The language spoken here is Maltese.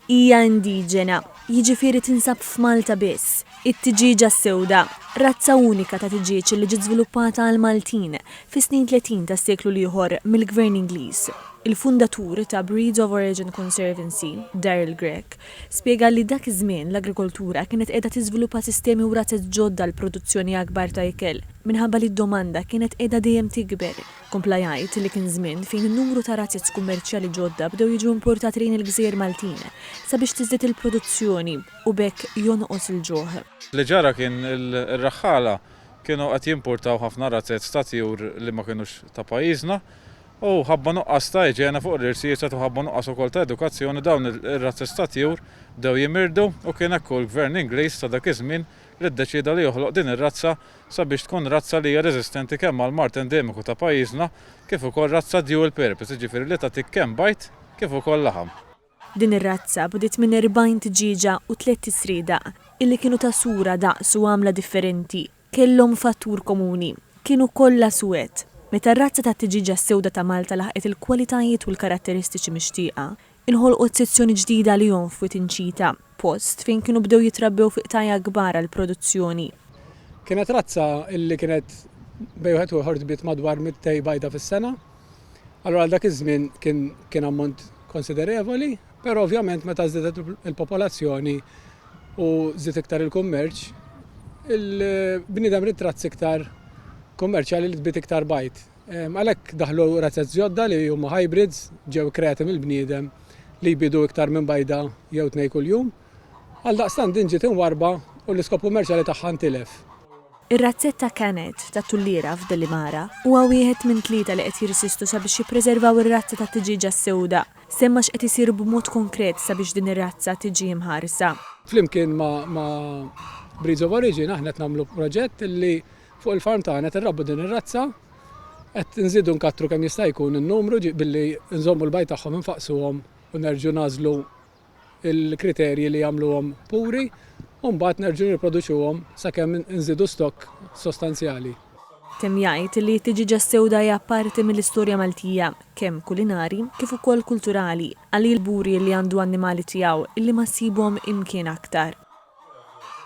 Hija indiġena, jiġifieri tinsab f'Malta biss. It-tiġieġa s-sewda, razza unika ta' tiġieġ li ġiet żviluppata għall-Maltin fis-snin 30 tas-seklu l-ieħor mill-Gvern Ingliż. Il-fundatur ta' Breeds of Origin Conservancy, Daryl Grech, spjega li dak iż-żmien l-agrikoltura kienet qiegħda tiżviluppa sistemi u razzez ġodda għal produzzjoni akbar ta' ikel minħabba li d-domanda kienet qiegħda dejjem tikber. Kompla jgħid li kien żmien fejn numru ta' razzez kummerċjali ġodda bdew jiġu importati lejn il-gżejjer Maltin sabiex tiżdied il-produzzjoni u b'hekk jonqos il-ġuħ. Li ġara kien ir-raħħala kienu qed jimpurtaw ħafna razzez ta' tjur li ma kinux ta' pajjiżna u ħabba nuqqas ta' iġene fuq l-irziezet u ħabba nuqqas ukoll ta' edukazzjoni dawn ir-razzez ta' tjur bdew jimirdu u kien hekk l-Gvern Ingliż ta' dak iż-żmien li ddeċieda li joħloq din ir-razza sabiex tkun razza li hija reżistenti kemm għall-mard endemiku ta' pajjiżna kif ukoll razza dual purpose, jiġifieri li tagħtik kemm bajd kif ukoll laħam. Din ir-razza bdiet minn 40 tiġieġa u tlett isriedaq, illi kienu ta' sura, daqs u għamla differenti, kellhom fattur komuni, kienu kollha suwed. Meta r-razza tat-tiġieġa s-sewda ta' Malta laħqet il-kwalitajiet u l-karatteristiċi mixtieqa, Inħolqot sezzjoni ġdida għalihom f'Wied Inċita, post fejn kienu bdew jitrabbew fi qtajja' kbar għall-produzzjoni. Kienet razza illi kienet bejn wieħed u ieħor tbid madwar 200 bajda fis-sena. Allura għal dak iż-żmien kien kien ammont konsiderevoli, però ovvjament meta żdiedet il-popolazzjoni u żdied iktar il-kummerċ, il-bniedem ried razzi iktar kummerċjali li tbid iktar bajd. Għalhekk daħlu razzez ġodda li huma hybrids, ġew ikkreati mill-bniedem li jbidu iktar minn bajda jew tnejn kuljum. Għaldaqstant din ġiet imwarrba u l-iskop kummerċjali tagħha ntilef. Ir-razzett ta' Canet tat-Tulliera f'Delimara huwa wieħed minn tlieta li qed jirsistu sabiex jippreservaw ir-razza tat-tiġieġa s-sewda. Semma x'qed isir b'mod konkret sabiex din ir-razza tiġi imħarsa. Flimkien ma' Breeds of Origin aħna qed nagħmlu proġett li Fuq il-farm tagħna qed inrabbu din ir-razza, qed inżidu nkattru kemm jista' jkun in-numru billi nżommu l-bajd tagħhom infaqqsuhom u nerġgħu nagħżlu l-kriterji li jagħmluhom puri u mbagħad nerġgħu nirriproduċuhom sakemm inżidu stokk sostanzjali. Temm jgħid li t-tiġieġa s-sewda hija parti mill-istorja Maltija, kemm kulinari kif ukoll kulturali. Qal li kburi li għandu annimali tiegħu li ma ssibhom imkien aktar.